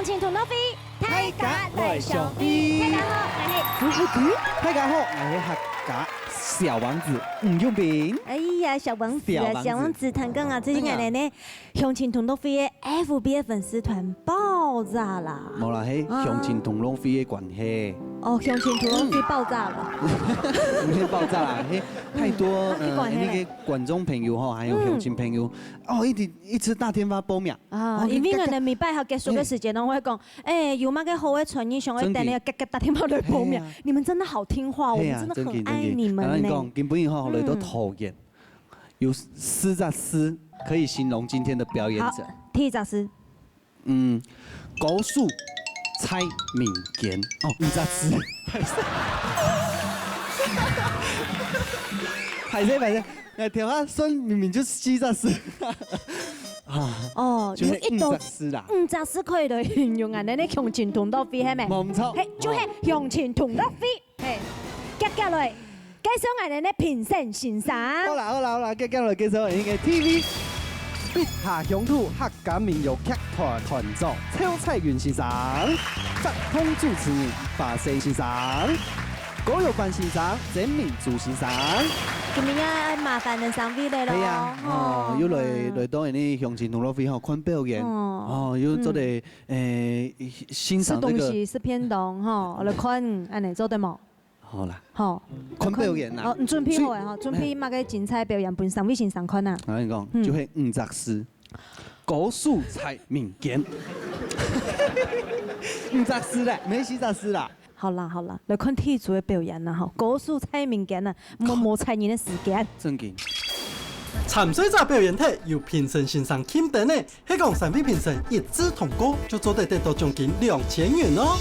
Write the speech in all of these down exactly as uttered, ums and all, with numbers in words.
鄉親同樂會，大家來相會。大家好，𠊎係朱慧君。大家好，𠊎係客家小王子吳永斌。哎呀，小王子啊，小王子，小王子，聽講啊，最近恁樣呢，鄉親同樂會个F B个粉絲團爆炸啦。無啦，係鄉親同樂會个關係。哦，鄉親同樂會爆炸了。毋係爆炸啦，係太多，嗯，呃，那個觀眾朋友吼，還有鄉親朋友，哦，一直，一直打電話報名。 啊，哦，因為𠊎等每擺吼結束个時間，攏會講，欸，有麼个好个傳藝想愛等你，遽遽打電話來報名。係啊。你們真的好聽話，我們真的很愛你們呢。係啊，正經，正經。𠊎講，今晡日吼，來到桃園，有四隻字可以形容今天的表演者。好，第一隻字。嗯，高手蔡明堅。哦，五隻字。歹勢，歹勢。 哎，頭下算明明就四隻字。啊，哦，就係五隻字啦。有一種五隻字可以來形容𠊎等个鄉親同樂會，係無？無錯。係，就係鄉親同樂會。係，接下來，介紹𠊎等个評審先生。好啦，好啦，好啦，接下來介紹𠊎等个T V。 筆下鄉土客家民謠劇團團長趙彩雲先生，發通主持人巴西先生，歌謠班先生曾明珠先生。今日愛麻煩恁三位了咯。係啊，哦，吼，又來，嗯。來到𠊎等鄉親同樂會吼，看表演，哦。哦，又做得，嗯。誒，欣賞這個。食東西，食便當，吼，來看，恁樣做得無？ 好啦。好。看表演啦。哦，你準備好了吼，所以，準備麼个精彩表演分三位先生看啊？𠊎跟你講，嗯。就係五隻字，高手蔡明堅。五隻字咧，無四隻字啦。好啦，好啦，來看第一組个表演啦吼，高手蔡明堅啊，無，無，無彩人个時間。正經。參賽者表演忒，有評審先生欽點呢， 係講三位評審一致通過，就做得得到獎金兩千元哦。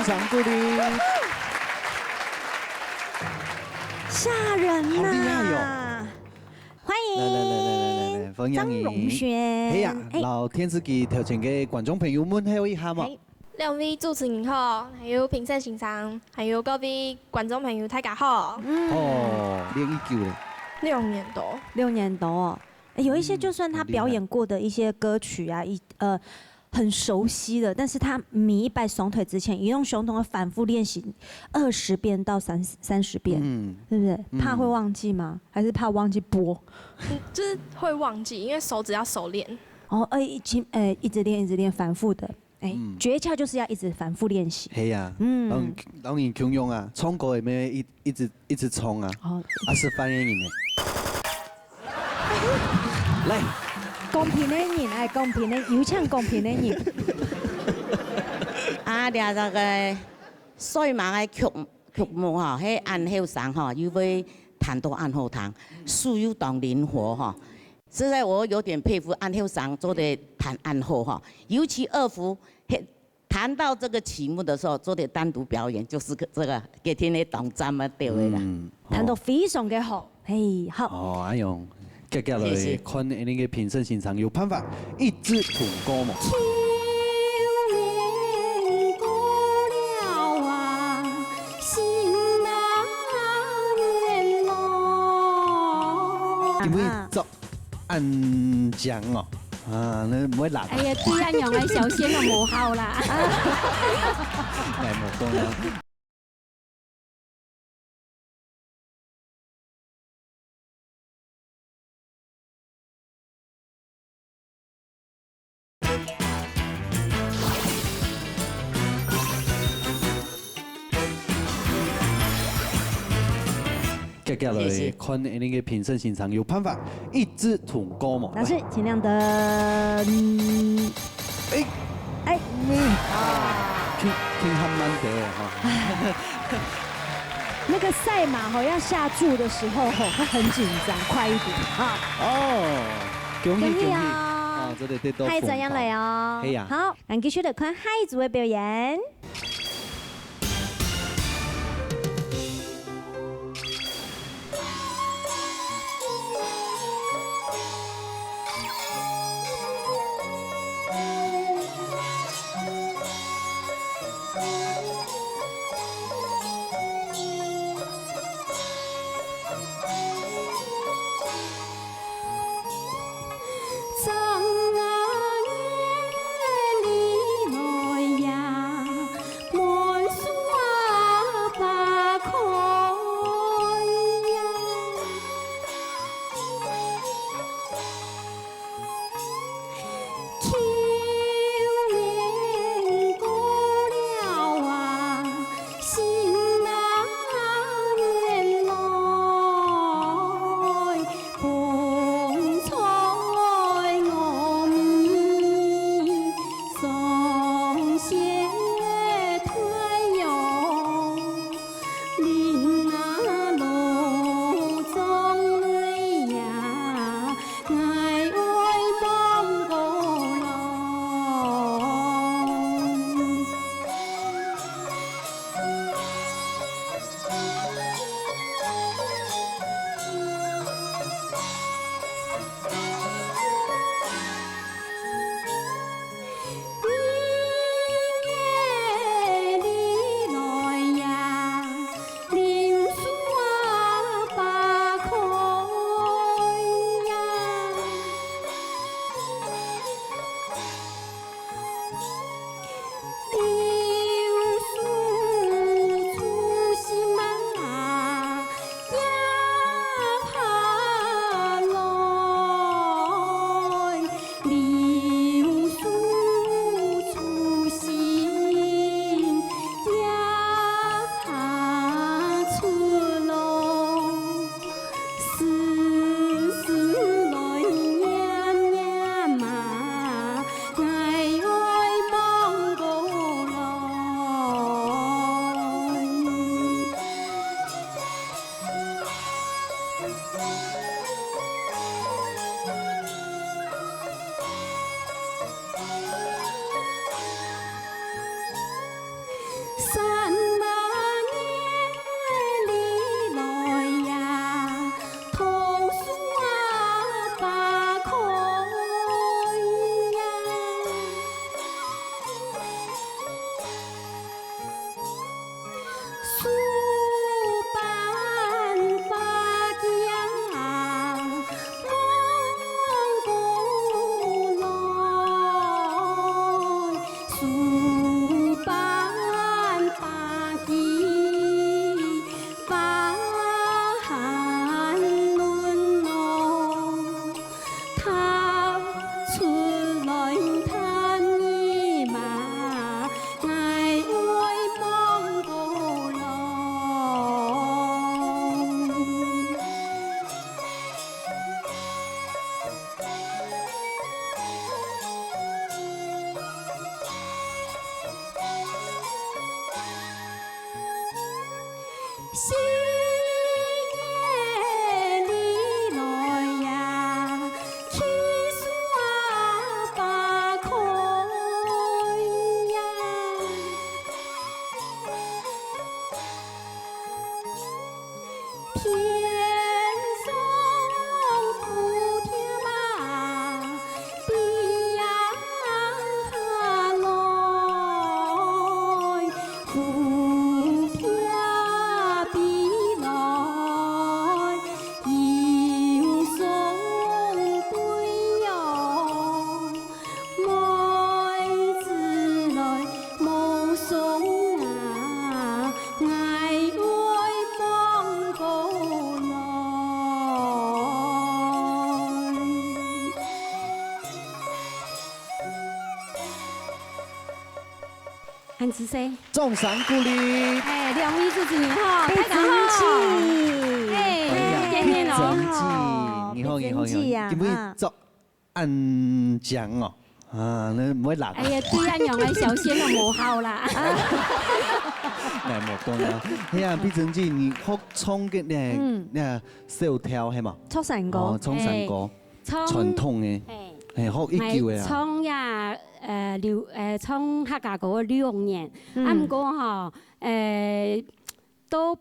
掌鼓勵。吓人呐！好厉害哟！欢迎，来来来来来来，欢迎你。张荣軒。係啊，哎。摎電視機頭前个觀眾朋友問候一下嘛。哎。兩位主持人好，還有評審先生，還有各位觀眾朋友，大家好。嗯。哦，練已久咧。六年多。六年多哦。 有一些就算他表演过的一些歌曲啊，嗯，很厲害。一，呃，很熟悉的，但是他每一擺上台之前，一定相同的反覆練習二十遍到三，三十遍，嗯。对不对？嗯。怕会忘记吗？还是怕忘记播？嗯，就是会忘记，因为手指要熟练。哦，呃，一直，呃，一直练，一直练，反覆的。哎，嗯。诀窍就是要一直反覆练习。係啊，嗯。当然，当然共樣啊，唱歌也没有一，一直，一直唱啊，哦。啊，示范个人呢？ 来。公平个人，哎，公平个，有请公平个人。啊，這个歲吂个曲，曲目吼，係恁後生吼，又會彈到恁好聽，手又當靈活吼。實在我有點佩服恁後生做得彈恁好吼，尤其二胡，係 彈到這個曲目的時候，做得單獨表演，就是這個，這个，今日个當讚个，對个啦。嗯，彈到非常个好，嘿，好。哦，哎喲，接下來，謝謝。看恁个評審先生有辦法一致通過無？因為照 恁靚哦。啊，該毋會爛。哎呀，對恁樣个小鮮肉無效啦。來，無講啦。 接下來，謝謝。看恁个評審先生有辦法一致通過無？老師，請亮燈。哎。哎。嗯，啊，挺，挺還蠻得的哈。那個賽馬吼，要下注的時候吼，會很緊張，快一點啊。哦，恭喜，恭喜恭喜啊！哦，這個得到紅包。下一組要來哦。係啊。好， 咱繼續來看下一組个表演。恁仔細。掌聲鼓勵。哎，兩位主持人吼，大家好。哎，哎呀，見面囉。碧珍姐，你好，你好，你好。今晡日著恁靚哦，啊，你毋會冷啊？哎呀，對恁樣个小鮮肉無效啦。哎，莫講啊。哎呀，碧珍姐，你學唱个呢，嗯。那小調係嘛？唱山歌。哦，唱山歌。哎。 唱，傳統个，嘿。嘿，學已久个啊。𠊎唱呀，呃，六，呃，唱客家歌六年，嗯。啊，毋過吼，呃，都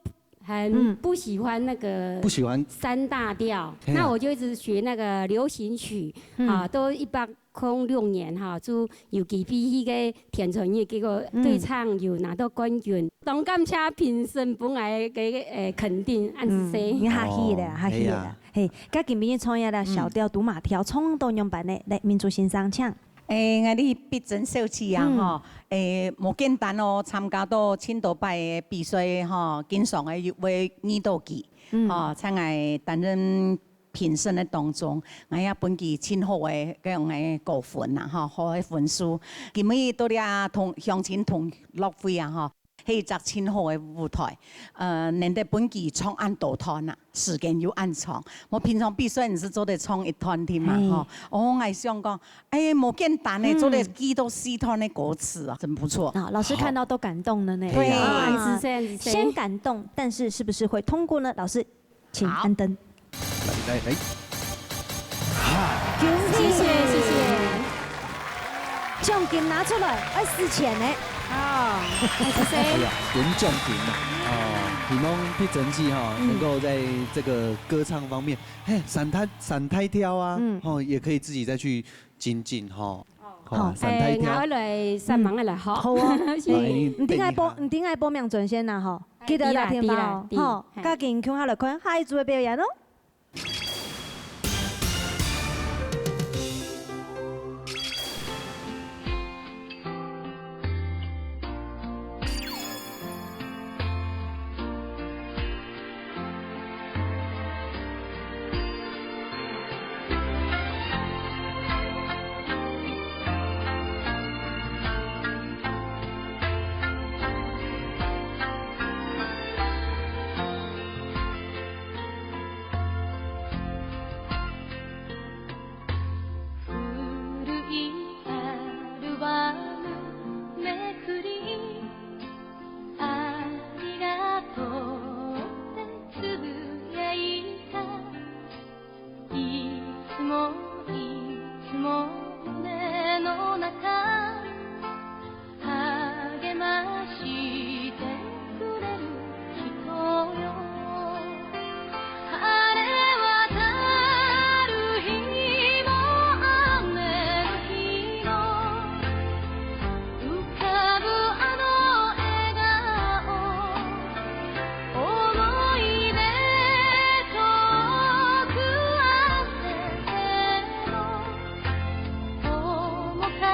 很，嗯。不喜歡那個，不喜歡。三大調，嘿啊。那我就一直學那個流行曲，嗯。啊，都一百空六年哈，就有機會去个 天傳日，結果對唱有拿到冠軍。嗯。當感謝評審分𠊎个，呃，肯定，恁仔細。嗯，你客氣了，哦，客氣了。係啊。嘿，該今晡日唱一下小調，嗯。都馬調，唱到仰般呢？來，明珠先生，請。誒，𠊎俚碧珍小姐啊，嗯。吼，誒，無簡單哦，參加到盡多擺个比賽吼，經常个會遇到佢，嗯。吼，在𠊎擔任 評審个當中，𠊎也分佢盡好个，該樣个高分啦，吼，好个分數。今晡日到這同鄉親同樂會啊，吼，係一隻盡好个舞台。呃，難得分佢唱恁多段啊，時間又恁長。𠊎平常比賽你係做得唱一段定嘛，嘿。吼。哦，𠊎想講，哎，無簡單呢，嗯。做得記到四段个歌詞啊，真不錯。啊，老師看到都感動了呢。好。對啊。啊，是這樣子。先感動，但是是不是會通過呢？老師， 請按燈。好。來，來，來。恭喜！謝謝，謝謝。獎金拿出來，愛使錢呢。哦，恁仔細。哎呀，有獎金啊！哦，希望碧珍姐哈，嗯。能夠在這個歌唱方面，嘿，三大，三大調啊，嗯。哦，也可以自己再去精進哈。哦。好，三大調。哎，𠊎來上網來學。嗯。好哦。是。哎，你等一下。你等下報，你等下報名專線啦，吼。 記得來電話哦，哎，對啦，對啦，吼，對，嘿。該緊共下來看下一組个表演哦。古いアルバムめくり、ありがとうってつぶやいた。 いつもいつも胸の中、励ましてくれる人よ。晴れ渡る日も雨の日も、浮かぶあの笑顔、 思い出遠く離れても、面影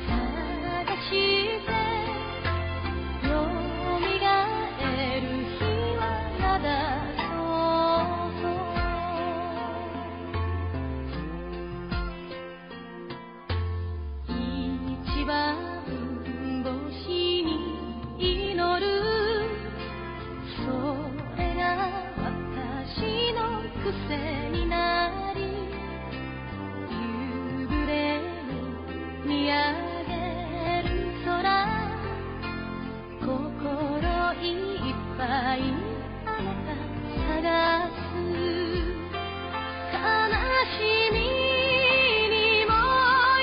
探してよみがえる日はまだ遠そう。 一番星に祈る。それが私の癖になり、夕暮れに見上げる空、心いっぱいあなた探す。悲しみにも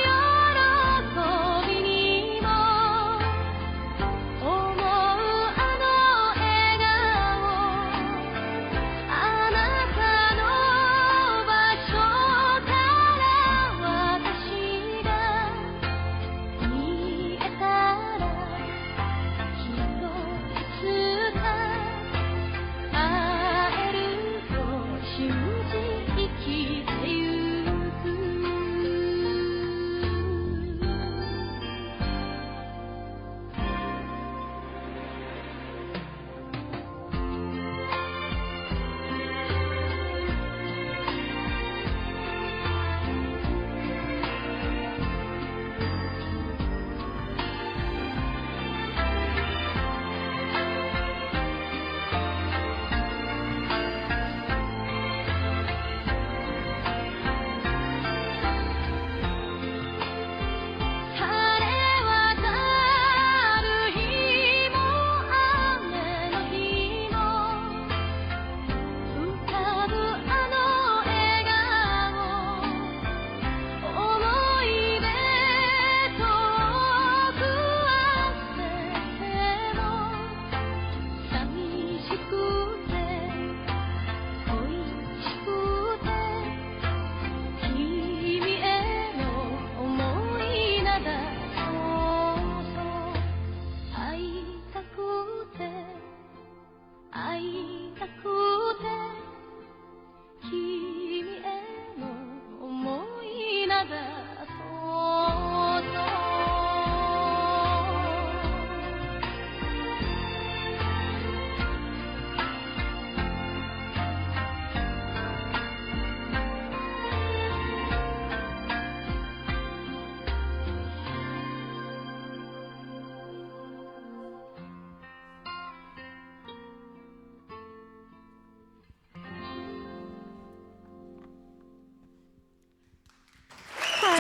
喜びにも、思うあの笑顔、あなたの